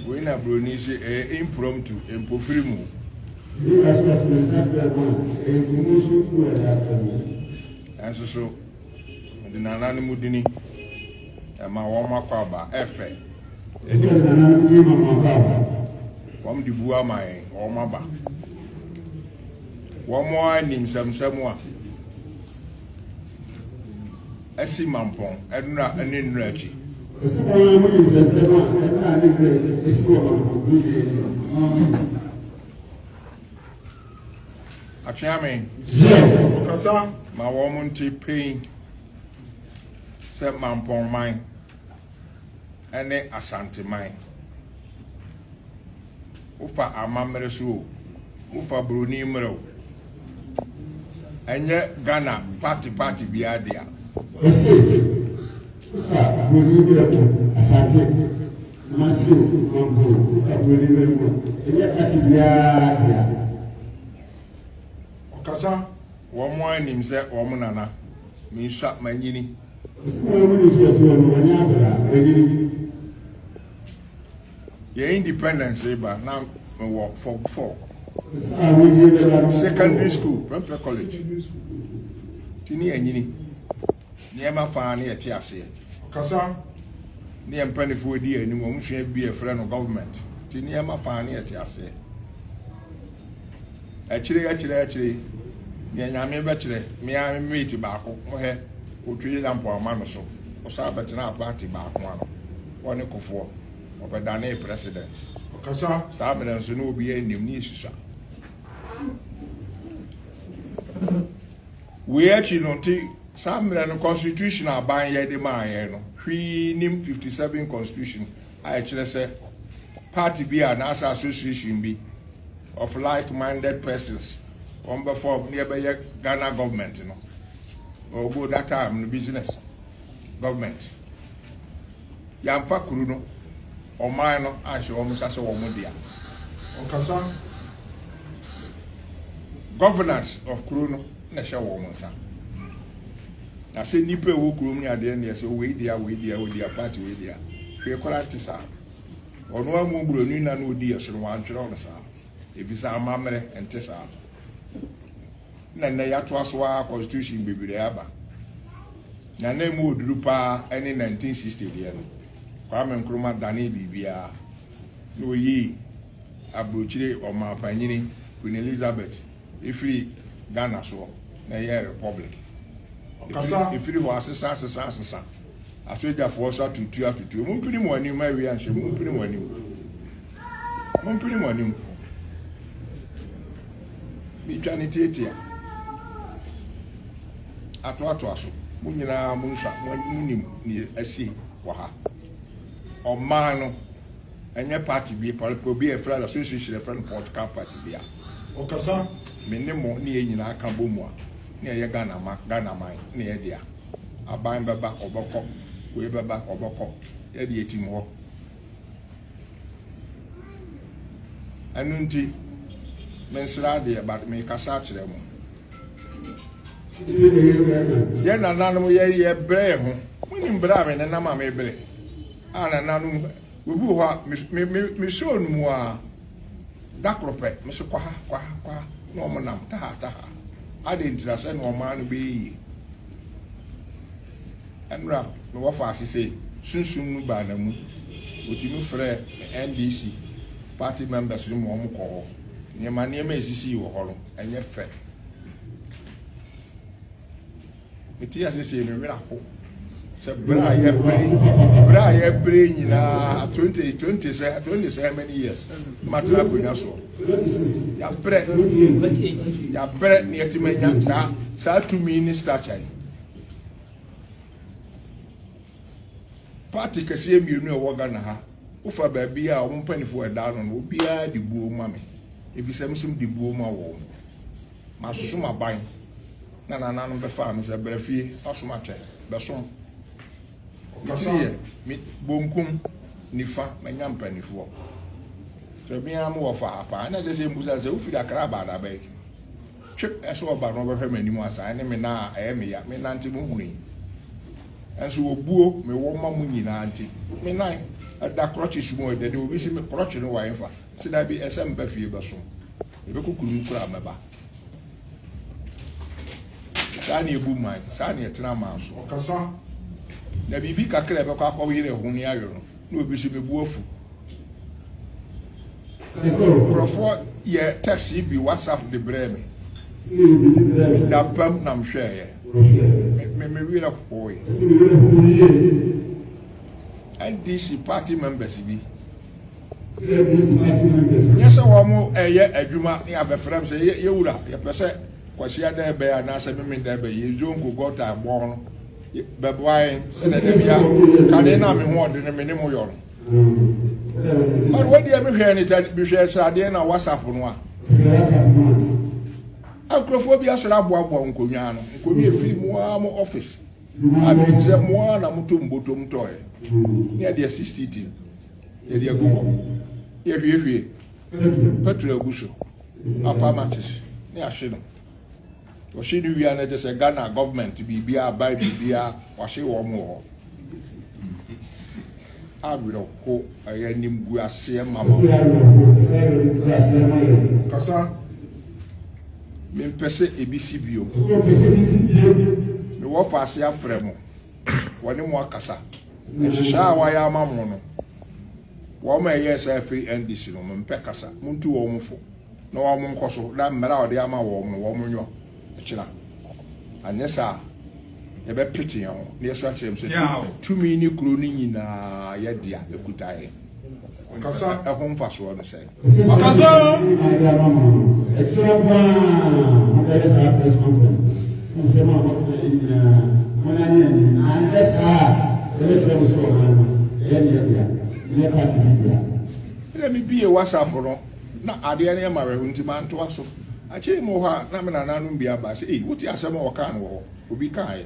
Wei na buroni se ɛyɛ impromptu, mpofiri mu. Nanso so mede nananom dini ɛma wɔn akwaaba ɛfɛ. Wɔn de bu ama yɛn, wɔn aba. Wɔn ara nim nsɛmsɛm a asi Mampɔn nnora ne nnora akyi. Ɛsɛ wɔn ara nim nsɛmsɛm a nnora ne nnora akyi asi wɔ Mampɔn dwumadie akyi. Atweame. Ɔkasa. Ma wɔn nte pain sɛ Mampɔn man ne Asanteman. Wofa amammerɛ so o, wofa buroni mmerɛ o, ɛnyɛ Ghana party party biara dea. Ɔse wofa buroni mmerɛ mu Asante, Kumasi o, Mampong o, wofa buroni mmerɛ mu a, ɛnyɛ party biara dea. Ɔkasa. Wɔn ara nim sɛ wɔn nana, mensua, manyini. Ɔse wɔn ara nim sɛ ɔte hɔ no, wɔnyɛ akwadaa, wanyini. Yɛn independence reba na mewɔ form 4. Secondary school, Prempeh College. Ti ne anyini. Nneɛma faa ne yɛte aseɛ. Ɔkasa. Ne yɛn mpanimfoɔ di anim, wɔn sua bi yɛfrɛ no government. Ti nneɛma faa ne yɛte aseɛ. Akyire akyire akyire, nea Nyame bɛkyerɛ, me ara me mate baako, mohɛ, otwi lampo ama no so, ɔsan bɛtenaa party baako ano, ɔne Kofoɔ, ɔbɛdanee president. Ɔkasa. Saa mmerɛ nso na obiara nnim, ne yɛsusua. Wei akyi no, nti saa mmerɛ no constitution aban yɛ de maa yɛn no, hwee nim 57 constitution a ɛkyerɛ sɛ party bi a anaasɛ association bi of like-minded persons wɔn bɛ form ne ɛbɛyɛ Ghana government no, ɔgo that time no business government yɛamfa kuru no ɔman no anhyɛ wɔn nsa sɛ wɔn dea. Ɔkasa. Governance of kuro no na ɛhyɛ wɔn nsa. Na sɛ nnipa ɛwɔ kurom ne adeɛ ne ɛsɛ wei dea, wei dea, wei dea, party wei dea, hwee koraa nte saa. Ɔno amu buroni na na odi ɛso no wantwerɛ no saa, efisɛ amammerɛ nte saa. Na nnɛ yɛatoa so ara constitution bebree aba. Na na emu oduru paa ne 1960 deɛ no. Kwame Nkrumah danee biribiara na oyii aburokyire ɔmanpanyini Queen Elizabeth efiri Ghana soɔ na ɛyɛ republic. Ɔkasa. Efiri hɔ asesa asesa asesa. Asogyafoɔ so atutu atutu. Mumpini mo anim awia nhyɛ mumpini mo anim. Mumpini mo anim. Metwa ne tietia. Atoatoa so. Mo nyinaa mo nsa mo nim ne asi wɔ ha. Ɔman no ɛnyɛ party bi obi a ɛfrɛ no association ɛfrɛ no political party bi a. Ɔkasa. Me ne mo ne yɛn nyinaa ka bɔ mu a ne ɛyɛ Ghana ma Ghana man ne yɛ dea. Aban bɛba ɔbɛkɔ, wei bɛba ɔbɛkɔ, yɛde yɛtim hɔ. Ɛno nti mensrɛ adeɛ but mekasa akyerɛ mo. Yɛn nananom yɛ brɛ yɛn ho. Monim brɛ a me nenam a mebrɛ a nananom obi wɔ hɔ a mesɔɔ no mu a da koro pɛ mese kɔ ha kɔ ha kɔ ha na wɔn nam taha taha. Ade ntira sɛ na ɔman no bɛyɛ yie. Ɛnora na wɔfa ase sɛ sunsum no baa na mu. Wɔtumi frɛ NDC party members no ma wɔn kɔ hɔ. Nneɛma nneɛma esisi wɔ hɔ no ɛnyɛ fɛ. Mete ase sɛ me werɛ aho sɛ berɛ a yɛbere berɛ a yɛbere nyinaa 20 20 sɛ 20 sɛ many years matena akonnwa soɔ. Yɛabrɛ yɛabrɛ ne yɛtumi anya saa saa tumi ne stature yi. Party kɛseɛ mmienu a ɛwɔ Ghana ha, wofa baabi a wɔn mpanimfoɔ ɛda ano no, obiara de buo ma me, efisɛ me nso de buo ma wɔn. Masom aban na nananom bɛfaa me sɛ brɛ fie asom akyɛ bɛsom. Ɔkasa. Metiri yɛ me bonkum nifa manya mpanimfoɔ. Sɛ biara mo wɔ fa paa na ɛsɛ sɛ mbusa sɛ wofiri Accra aba adabɛn. Twep ɛsɛ ɔba no ɔbɛhwɛ m'anim asa ɛne me nan a ɛyɛ me ya me nante mo hunu yi. Ɛnso obuo mewɔ ma mo nyinaa nti me nan. Ɛda crutches mu ɛdɛ de obi si me crutch no wɔ ɛnfa. Sɛ dabi ɛsɛ mba fie bɛso. Ɛbɛkɔ kurom koraa mɛba. Saa na ebu man, saa na ɛtena man so. Ɔkasa. Na biribi kakra ɛbɛkɔ akɔyere ho ne ayɔ no, na obi si mebu afu. Nkurɔfoɔ yɛ text yi bi WhatsApp de brɛɛ me. Da pam na mehwɛeɛ. Me me werɛ hoeɛ. NDC party members bi. Nyɛ sɛ wɔn ɛyɛ adwuma ne abɛfrɛ m sɛ yɛwura yɛpɛ sɛ Kwasi ada ɛbɛyɛ anaasɛ Memenda ɛbɛyɛ yɛ zonko gɔta ɛbɔn no bɛboa yɛn sɛdeɛ da bia kane no a me ho ɔde no me ne mo yɔ no. But what deɛ mehwɛ ne ta mehwɛ sɛ adeɛ na WhatsApp no a. Nkurɔfoɔ bi asɔre aboaboa nkonnwa ano. Nkonnwa efiri mo ara mo office. A menim sɛ mo ara na moto mbotom tɔɛ. Ne yɛde asi street yɛde agu hɔ. Yɛhwiehwie petrol agu so. Apa matches ne ahye no. Wɔhye no wie a na kyerɛ sɛ Ghana government biribiara aban biribiara wɔahye wɔn wɔ hɔ. Awerɛho ɛyɛ animguaseɛ ma ma. Kasa. Mempɛ sɛ ebi si bio. Mewɔ faase afrɛ mo. Wɔne mo akasa. Nhyehyɛe a wɔayɛ ama mo no, wɔn a ɛyɛɛ saa firi NDC no, mempɛ kasa. Muntu wɔn fo. Na wɔn nkɔ so na mmara a ɔde ama wɔn no wɔn nyɔ ɛkyena. Anyɛ saa a, yɛbɛpete yɛn ho na yɛso akyerɛ mu sɛ tumi ne kuro no nyinaa yɛ dea, ɛkuta yɛn. Ɔkasa. Ɛho mfasoɔ no sɛn? Ɔkasa. Ɛkyerɛ paa mobɛyɛ saa press conference nsɛm a wɔka yɛ nyinaa monane ani anyɛ saa a yɛbɛkyerɛ mo so ɔman no ɛyɛ ne yɛ dea nyɛ party bi dea. Ɛna mebie WhatsApp no na adeɛ no yɛ ma awerɛho nti mantoa so. Akyire yi mewɔ hɔ a na me nananom bi aba sɛ ei wote asɛm a wɔkaa no wɔ hɔ? Obi kaeɛ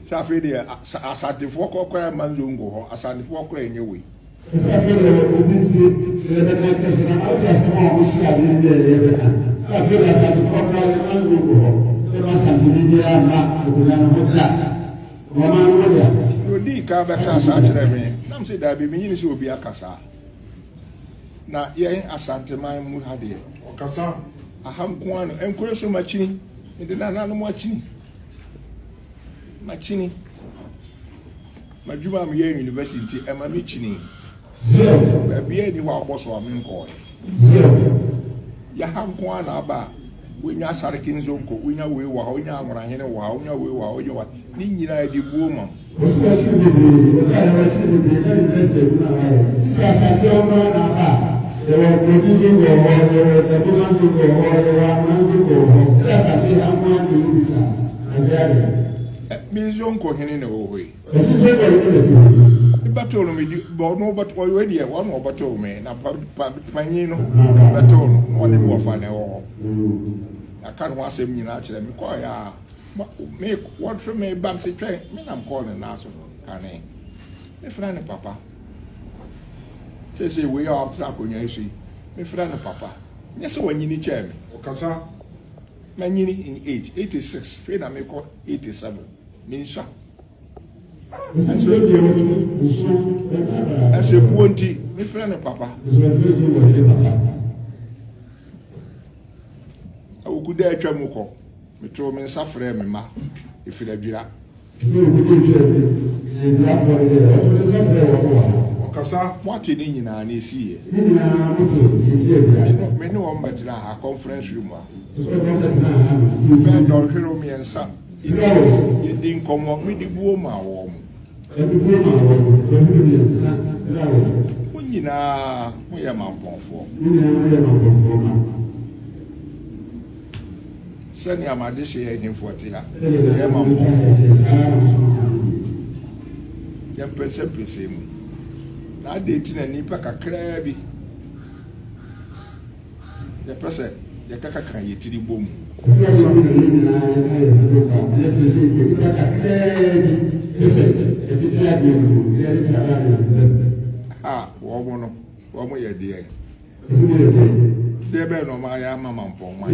sɛ afei deɛ Asantefoɔ kɔ koraa mma Nzongo hɔ, Asantefoɔ koraa nyɛ wei. Ɛsɛ afei deɛ obi nti yɛbɛka kyerɛ sɛ na wote asɛm a wɔhyia adeɛ bi a yɛbɛka sɛ afei deɛ Asantefoɔ koraa yɛma Nzongo hɔ, yɛma Asanteni biara mma akonnwa no ho da, wɔma no ho dea. Na odii kan bɛkaa saa kyerɛɛ me, na mese daabi, menyini sɛ obi aka saa. Na yɛn Asanteman mu ha deɛ. Ɔkasa. Aha nko ara no, nkuro so makyini, mede nananom akyini, makyini. M'adwuma a meyɛ university nti, ɛma me kyini. Baabi a ni hɔ a wɔbɔ so a menkɔɔɛ. Yɛha nko ara na aba a, wonya Asareke Nzonko, wonya wei wɔ ha, wonya Anworahene wɔ ha, wonya wei wɔ ha, wonya wɔ ha. Ne nyinaa yɛde buo ma. Wɔsi wɔakyiri bebree, wɔkaa yɛ wɔakyiri bebree na university adwuma a wɔayɛ. Sisi Asante hɔ koraa na aba a, yɛwɔ Nkozi Zongo wɔ hɔ, yɛwɔ Dagoma Zongo wɔ hɔ, yɛwɔ Anwona Zongo wɔ hɔ. Ɛna Asante ha nko ara na ɛmu bi saa. Adwe adeɛ. Me Zongo hene na ɛwɔ hɔ yi. Wɔsi Zongo hene na ɛte hɔ yi. Bɛtoo no medi ɔno bɛtoo ɔyɛ deɛ ɔno ɔbɛtoo me na pa pa panyin no bɛtoo no na ɔne me wɔfa na ɛwɔ hɔ. Aka ne ho asɛm nyinaa kyerɛ me kɔɔ yɛ a. Me wɔhwɛ me ba me sɛ twɛn me nam kɔɔ ne nan so kane mefrɛ no papa sɛsɛ wei a ɔtena akonnwa yi so yi mefrɛ no papa nyɛ sɛ wanyini kyɛɛ me. Ɔkasa. Manyini in age 86 fei na mekɔ 87 mensua. Ɛsɛ buo nti mefrɛ no papa. Awukuda atwa mu kɔ. Metoo me nsa frɛɛ me mma, ɛfiri Adwira. Ɔkasa. Moate ne nyinaa, nea ɛsiiɛ. Me ne wɔn bɛtenaa ha, conference room ha. Bɛyɛ dɔnhwerew mmiɛnsa, yɛdii nkɔmmɔ, mede buo maa wɔn. Mo nyinaa moyɛ mampɔnfoɔ. Sɛnea m'adehyeɛ ahemfo te ha, yɛyɛ mampɔnfoɔ. Yɛmpɛnsɛmpɛnsɛn mu. Na adɛn nti na nnipa kakraa bi yɛpɛ sɛ yɛkakaka yɛn tiri bɔ mu? A wɔn no, wɔn yɛ deɛn? Deɛ bɛn na wɔayɛ ama mampɔnman?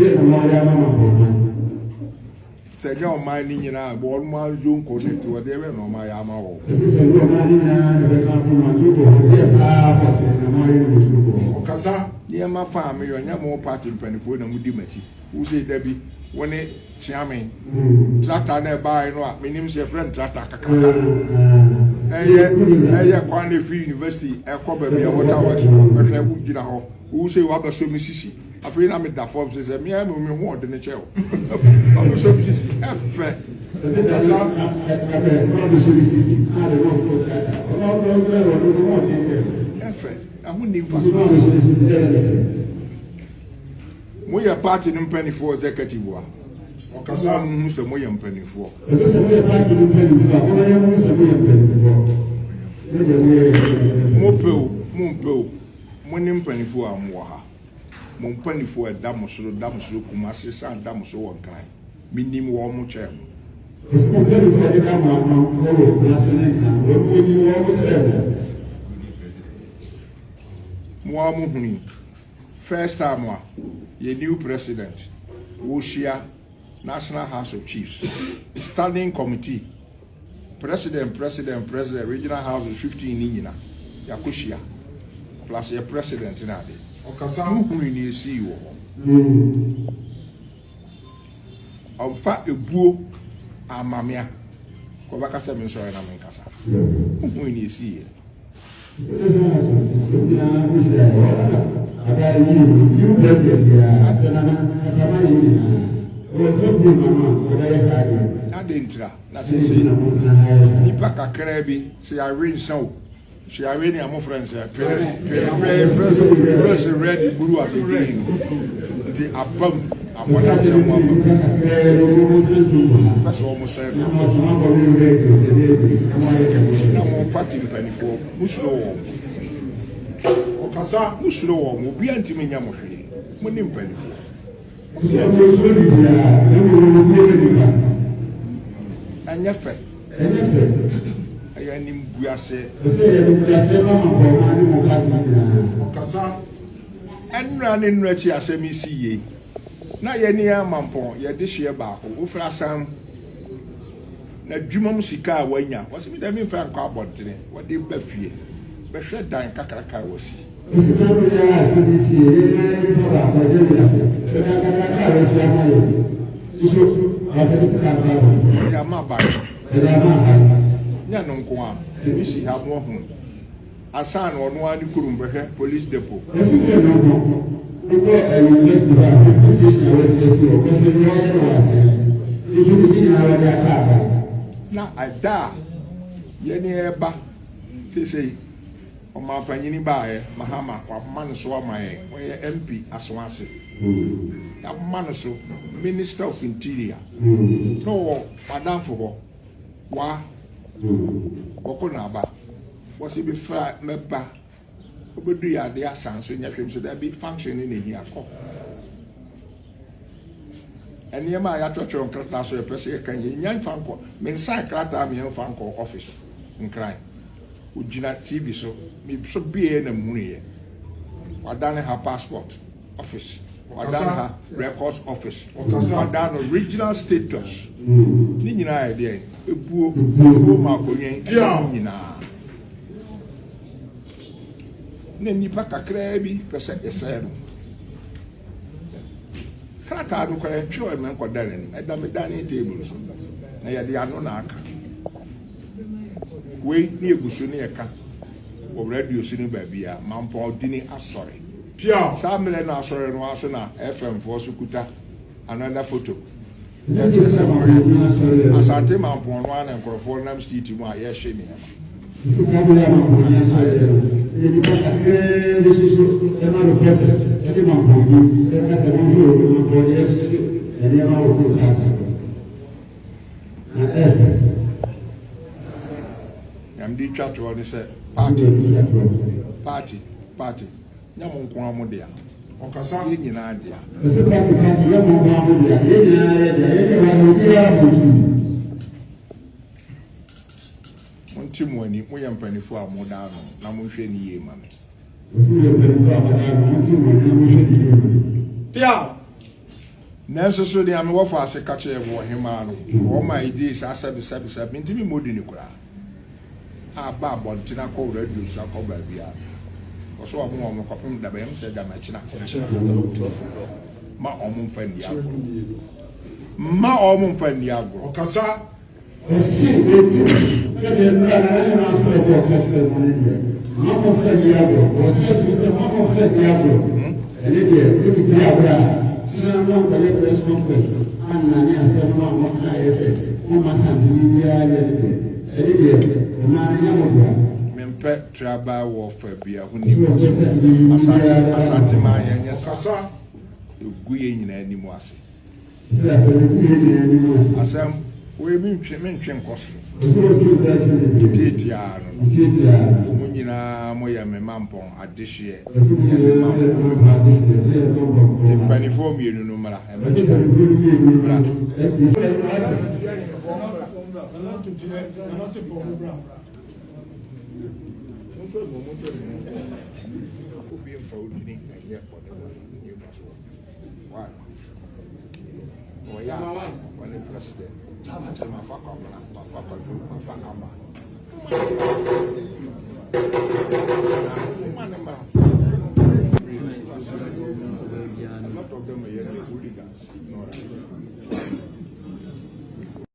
Sɛ ɛnyɛ ɔman no nyinaa a, wɔn ara zonko no nti wɔde ɛbɛn na wɔn ayɛ ama wɔn. Ɛsɛ sɛ ɛnyɛ ɔman no nyinaa na ɛbɛka ho ma zonko hɔ deɛ paa pɔtee na moayɛ no wɔ zonko hɔ. Ɔkasa. Nneɛma fa a meyɔ, nyɛ mo party mpanimfoɔ na modi m'akyi. Wo sei da bi, wo ne Kyeame, tractor na ɛbaeɛ no a, menim sɛ yɛfrɛ no tractor kakraka. Ɛyɛ ɛyɛ kwan na ɛfiri university ɛkɔ baabi a water works no, bɛhwɛ wogyina hɔ. Wo sei wabɛsɔ me sisi. Afei na meda fam sɛ sɛ mmea mu me ho ɔde ne kyɛ o. Wabɛsɔ me sisi ɛfɛ. Ɛfɛ ɛho nni mfa so. Moyɛ party no mpanimfoɔ executive a. Ɔkasa. Mo hu sɛ moyɛ mpanimfoɔ. Ɛsɛ sɛ moyɛ party no mpanimfoɔ a moyɛ mo sɛ moyɛ mpanimfoɔ. Ne deɛ moyɛ yɛ. Mo pɛ o, mo mpɛ o, mo ne mpanimfoɔ a mowɔ ha. Mo mpanimfoɔ a ɛda mo soro, da mo soro Kumase, san da mo so wɔ Nkran. Menim wɔn mo kyɛn mo. Ɛsɛ mo mpanimfoɔ de da mo ano wɔ Kumase ne Nkran. Wɔn mo nim wɔn mo kyerɛ mo. Mo a mo huni. First time a yɛ new president wɔhyia National House of Chiefs standing committee president president president regional houses 15 ni nyina yɛakɔhyia plus yɛ president no ade. Ɔkasa. Wohunu ne ɛsii wɔ hɔ. Ɔmfa ebuo amamea kɔbɛka sɛ mensɔre na menkasa. Wohunu ne ɛsiiɛ. Ade ntira na sese nipa kakraa bi sɛ yɛawe nsa o sɛ yɛawe ne amofrɛ nsɛ pere pere pere pere sɛ red buru ase din no nti abam abɔnam sɛ mo abam bɛsɛ wɔn sɛ no na mo party mpanimfoɔ musuro wɔn. Ɔkasa. Musuro wɔn, obiara ntumi nyɛ mo hwee. Mo ne mpanimfoɔ. Ɛnyɛ fɛ. Ɛyɛ animguaseɛ. Ɔkasa. Ɛnnora ne nnora akyi asɛm yi si yie. Na yɛne Amampɔn yɛde hyeɛ baako. Wofiri asan na adwuma mu sika a wanya. Wɔsi mi dɛ mi nfa nkɔ abɔntene. Wɔde ba fie. Bɛhwɛ dan kakraka a wɔsi. Wɔde ama aban. Nyɛ no nko a, ebi si ha mo ahu. Ansa na ɔno ara ne kurom bɛhwɛ police depot. Na ɛda a yɛne ɛba seesei ɔmanpanyini baeɛ Mahama wama no so ama yɛn, ɔyɛ MP Asoase. Yɛama no so Minister of Interior. Na ɔwɔ madamfo hɔ wa wɔkɔ n'aba. Wɔsi bi fra mɛba obedu yɛ ade asan so nyɛ hwɛm sɛ dabi function ne na ehia kɔ. Nneɛma a yɛatwerɛtwerɛ nkrataa so yɛpɛ sɛ yɛka yɛ nya nfa nkɔ me nsa nkrataa me nfa nkɔ office nkran. Ogyina TV so me so bie na muhunu yɛ. Wadane ha passport office, wadane ha records office, wadane no regional status. Ne nyinaa yɛ deɛ ebuo ebuo ma akonnwa yi ɛne nyinaa. Na nnipa kakraa bi pɛ sɛ yɛsɛe no. Krataa no koraa yɛntwerɛ ɛmɛ nkɔda n'anim, ɛda me dining table so na yɛde ano na aka. Wei ne egu so ne yɛka wɔ radio so ne baabi a Mampɔn dini asɔre. Saa mmerɛ no asɔre no ara so na FM foɔ so kuta another photo. Yɛkyerɛ sɛ wɔhwɛ Asante Mampɔn no ara na nkurɔfoɔ nam street mu a yɛhye nneɛma. Nyame de twa toɔ ne sɛ party party party nyɛ mo nko ara mo dea. Ɔkasa. Yɛn nyinaa dea. Ɛsɛ party party nyɛ mo nko ara mo dea. Yɛn nyinaa yɛ dea. Yɛn nyinaa obiara mo tu. Monte mo ani, moyɛ mpanimfoɔ a moda ano na monhwɛ ne yie ma me. Ɛsɛ yɛ mpanimfoɔ a moda ano, monte mo ani na monhwɛ ne yie ma me. Pia. Nanso so deɛ mewɔ fa ase ka kyerɛ wɔ hemaa no, wɔn a ɛdie saa sɛbesɛbesɛbe, mentumi mmɔ dini koraa. Aba abɔnten akɔ radio so akɔ baabiara. Ɔsɛ wɔn wɔn kɔpem daba yɛm sɛ dama kyena. Ma wɔn mfa nni agorɔ. Ma wɔn mfa nni agorɔ. Ɔkasa. Ɔsi eti sɛdeɛ nnura na ɛnyɛ n'aso ɛbɔ ɔka kyerɛ mu ne deɛ ma mo fɛ di agorɔ. Ɔsi etu sɛ ma mo fɛ di agorɔ. Ɛne deɛ wodi di agorɔ a kyerɛ mo nkɔyɛ press conference anna ne asɛm no a mo ka yɛ sɛ mo ma santene biara yɛ ne deɛ ɛne deɛ ɔmaa no nyɛ mo dea. Mempɛ tribal warfare bia ho ni mfaso. Asante Asante man yɛnyɛ saa. Ɔkasa. Egu yɛn nyinaa anim ase. Asɛm wei mentwe mentwe nkɔ soro. Titiatiaa no no. Mo nyinaa moyɛ me mampɔn adehyeɛ. Yɛ me mampɔn me ma. Nti mpanimfoɔ mmienu no mmra ɛmɛkyerɛ mmra. Obi mfa wo dini ɛnyɛ bɔne wɔ ne mfasoɔ. Why? Ɔyɛ a ɔne president. Nti mafa Kwabena, mafa Kwadu, mafa Ama.